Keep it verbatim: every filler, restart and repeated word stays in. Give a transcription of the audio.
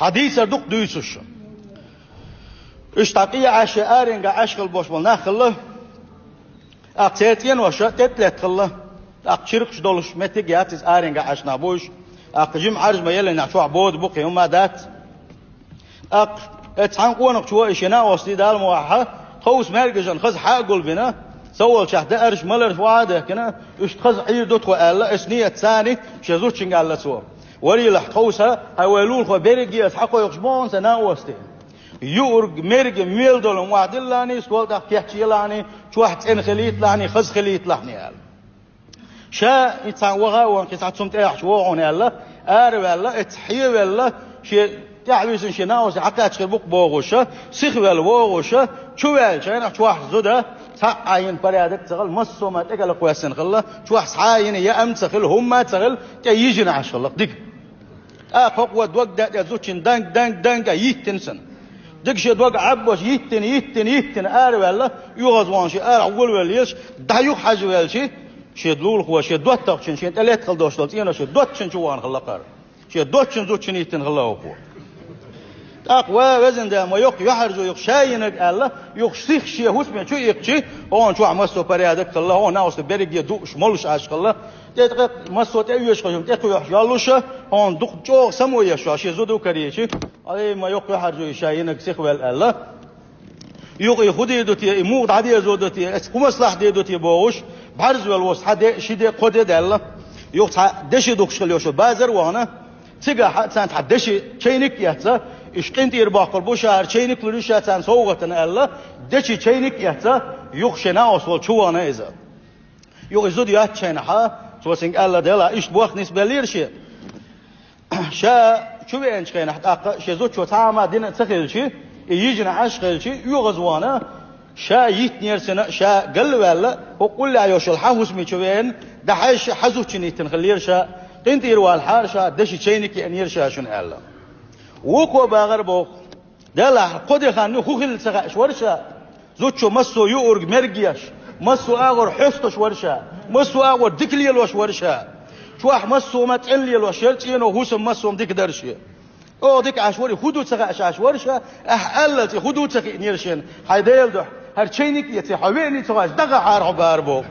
Хьадийцар дукха дуьйцуш. Уьш дӀа къе Ӏаш, аренга Ӏаш хила бош болу нах хилла. ТӀаккха церан цӀеноша тӀе тӀа летта хилла. ТӀаккха чиркхаш долуш меттиг яц иза, аренга Ӏаш нах бу уьш. ТӀаккха жима Ӏаьржа ма еллинехь чохь бода бу, кхин хӀумма дац. ТӀаккха эцу цхьана къонахчо и шен накъостий, Дала мукъ лахь, тховса маьркӀажан хаза хьа а гулбина, ца волчохь даарш, маларш охьа а дехкина, уьш хаза Ӏийр ду тхо аьлла, эцу нийятца царна шен зудчуьнга аьлла цо. Варийлахь, тховса, хьайн вай лулахой берриге а хьакхойкхуш боху сан накъостий. Юург, мерг, мел долу охьадиллахьний, стол тӀехь кечъелахьний, чохь цӀена хилийталахьний, хаза хилийталахьний аьлла. Ша и цхьана ваха а вахана, кхин цхьа цунна тӀехьа вогӀу хьуна аьлла, араваьлла, эццахь хьевелла, шен тӀаьхьависина шен накъостий хьакхаьчна хир бу-кх бохуша, сихвелла вогӀуша, чу ваьллачу хенахь чохь зуда цхьа а йина порядок ца хилла, массо а ма тӀекӀала кхоьссина хилла, чохь схьа а йина яа ца хилла, хӀумма а ца хилла, тӀе йижина Ӏаш хилла-кх дика. ТӀаккха хӀокхо дог даьтта зудчун данг, данг, данг а йиттина цунна. Дика шен дог Ӏаббош йиттина, йиттина, йиттина араваьлла, оьгӀазвахана шен арахь волавелла езаш, дӀа юха хьажа велчи, шен лулахо, шен доттагӀчун, шен тӀе летта хила долуш долу цӀенош шен доттагӀчун чу вахана хилла-кх хӀара. Шен доттагӀчун зудчун йиттина хилла хӀокхо. ТӀаккха, ва везан Дела, ма йоккха юьхьӀаьржо ю-кх ша йинарг аьлла, юха сиха шен хӀусаме чу иккхичи, хьуна чохь массо а порядок хилла, хьуна накъостий берриге дууш, молуш Ӏаш хилла. ТӀе тӀе массо а тӀеоьшуш хӀума тӀекхоьхьуш йоллуша, хьуна дукха чӀогӀа самавеш йолуш шен зуда карийчи, ай, ма йоккха юьхьӀаьржо ю ша йинарг сихвелла аьлла. Юха и хӀун дийр ду те, и муха дӀадезар ду те, эцу хӀун маслахь дийр ду те бохуш, бӀаьрзе велла волу цхьа де, ши де, кхо де даьлла. Юха цхьа деши духкуш хилла йолуш базар а вахана, цигахь царна цхьа деши чайник а эцна, уьш къинтӀера боккхур бу ша, хӀара чайник лур ю ша царна совгӀатана аьлла, деши чайник а эцна, юха шен накъост волчу чу вахана иза. Юха и зуда йоццучу хенахь, цо цуьнга аьлла, Дела, иштта бохку нисбеллера шен. Ша чу веанчу хенахь тӀаккха шен зудчо цхьа а хӀума дина а ца хилчи, и йижина Ӏаш хилчи, оьгӀазвахана, ша йиттинера цунна, ша галваьлла, хӀокху уллехь йолуш йолу хьан хӀусаме чу веана, дӀахьаьжча хьан зудчун йиттина хиллера ша, къинтӀера валахьара ша, деши чайник а еанера ша шуна аьлла. Вукхо бахара боху. Делахь, кхо де хан ю, хӀун хилла ца хаьаш вара ша. Зудчо массо а юург, мерг еш, массо а агӀор хьоьстуш вара ша, массо а агӀор дика лелош вара ша. Чохь массо а ма цӀена лелош яра, цӀено хӀусам массо а ма дика дара шен. ЧӀогӀа дика Ӏаш вара, хӀун ду ца хаьаш Ӏаш вара ша, ахь аьллалц и хӀун ду ца хиънера шена, хьайн Делан дуьхьа, хӀара чайник а эций, хьо веаний ца хаьаш, дӀахахьара хьо бахара боху.